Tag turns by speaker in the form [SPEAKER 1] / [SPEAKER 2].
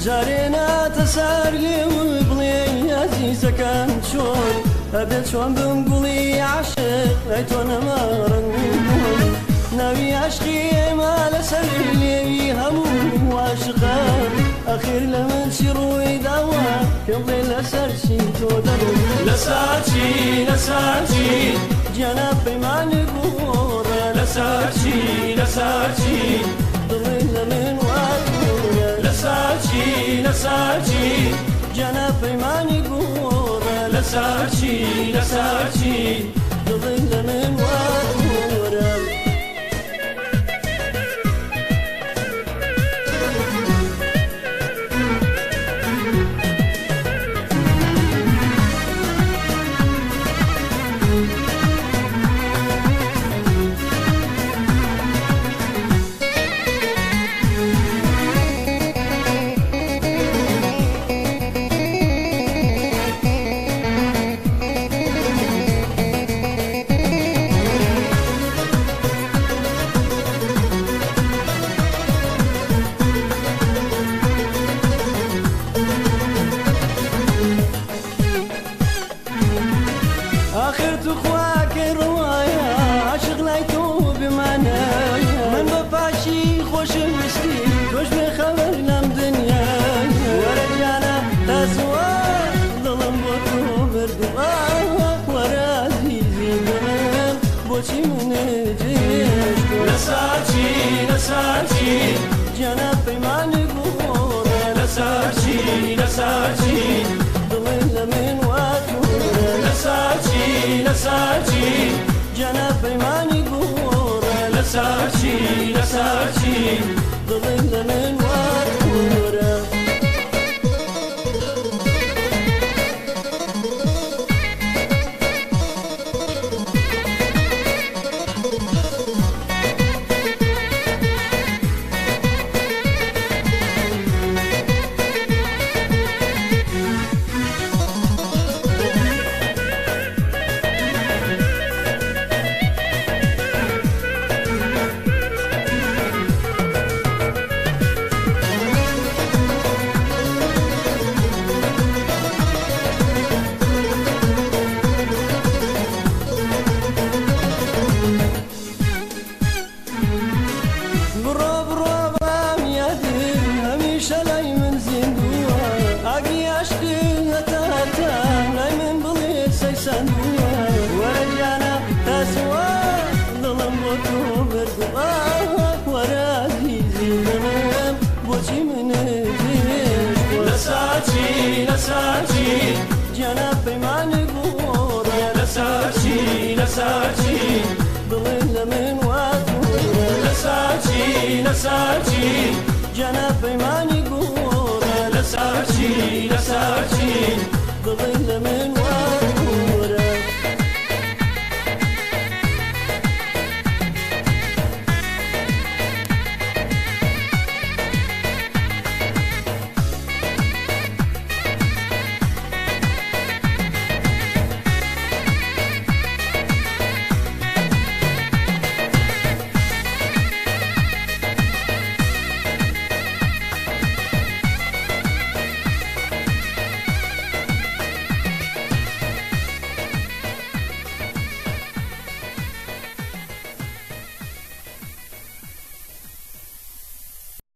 [SPEAKER 1] جارێ ناتە سەر لێو بڵێ عەزیزەکان چۆن ئەبێ چۆن بم گوڵی عاشق لای تۆ نەماڕن ناوی عاشقی ئێمە لەسەر لێوی هەموو عاشقە ئەخیر لە من چی ڕووی داوە پێم بڵێ لەسەر چی تۆ دەڕۆی
[SPEAKER 2] لەسەر چی لەسەر چی
[SPEAKER 1] گیانە پەیمانی گۆڕە
[SPEAKER 2] لەسەر چی لەسەر چی
[SPEAKER 1] دڵی لە من وا دوورە
[SPEAKER 2] لەسەر چی لەسەر چی
[SPEAKER 1] گیانە پەیمانی گۆڕە
[SPEAKER 2] لەسەر چی لەسەر چی
[SPEAKER 1] دڵی لە من وا دوورە. آخر تخوا کەی ڕوایە عاشق لای تۆ بمانایە من بە پاشی خۆشم ویستی تۆش بێخەبەر لەم دنیایە وەرە گیانە تا زووە دڵم بۆ تۆ بردووە وەرە عەزیزی دڵم بۆچی منت جێهێشتووە
[SPEAKER 2] لەسەر چی لەسەر چی
[SPEAKER 1] گیانە پەیمانی گۆڕە
[SPEAKER 2] لەسەر چی لەسەر چی
[SPEAKER 1] دڵی لە من وا دوورە
[SPEAKER 2] لەسەر چی لەسەر چی
[SPEAKER 1] گیانە پەیمانی گۆڕە
[SPEAKER 2] لەسەر چی لەسەر چی
[SPEAKER 1] دڵی لە من وا دوورە. بڕۆ بڕۆ بەم یادت هەمیشە لای من زیندووە ئاگری عەشقت هەتا هەتا لای من بڵێ سەیساندووە وەرە گیانە تا زووە دڵم بۆ تۆ بردووە وەرە عەزیزی دڵم بۆچی منت جێهێشتووە
[SPEAKER 2] لەسەر چی لەسەر چی
[SPEAKER 1] گیانە پەیمانی گۆڕە
[SPEAKER 2] لەسەر چی لەسەر چی
[SPEAKER 1] دڵی لە من وا دوورە
[SPEAKER 2] لەسەر چی لەسەر چی
[SPEAKER 1] گیانە پەیمانی گۆڕە
[SPEAKER 2] لەسەر چی لەسەر چی
[SPEAKER 1] دڵی لە من